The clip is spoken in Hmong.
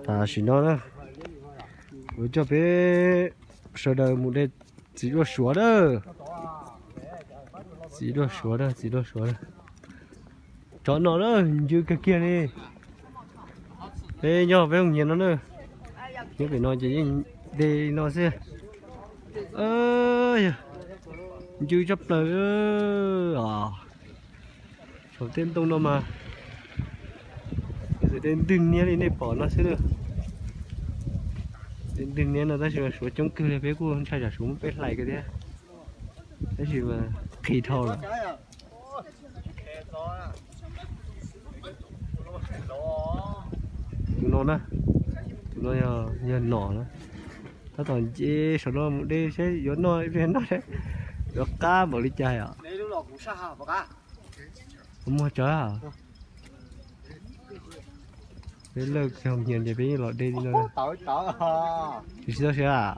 Tam sim no na, kuv coj peb sawv daws mus de txiv duaj suav na. Txiv duaj suav na, txiv duaj suav na. Tsov no na, ncw kawg kiag li. Peb nyob peb mus nyiag no na. Nyob pem no ces yeej de no xwb. Yog ncw tshaj plaws os. Saum tej ntoo no mas de ntwg niab li nej pom no xwb na. De ntwg niab no tab sis mas suav coob kawg li, peb kuj ntshai tsam suav muab peb hlais kiag thiab. Tab sis mas qis dhau lawm. Tus no na, tus no yog nom na. Tab tom nce saum no mus de saib yuav noj ib pliag noj saib yuav qab npaum li cas os. Muag tsawv. Peb lawj kawg nyias ces peb yeej los de li no. Tsis txhob siab.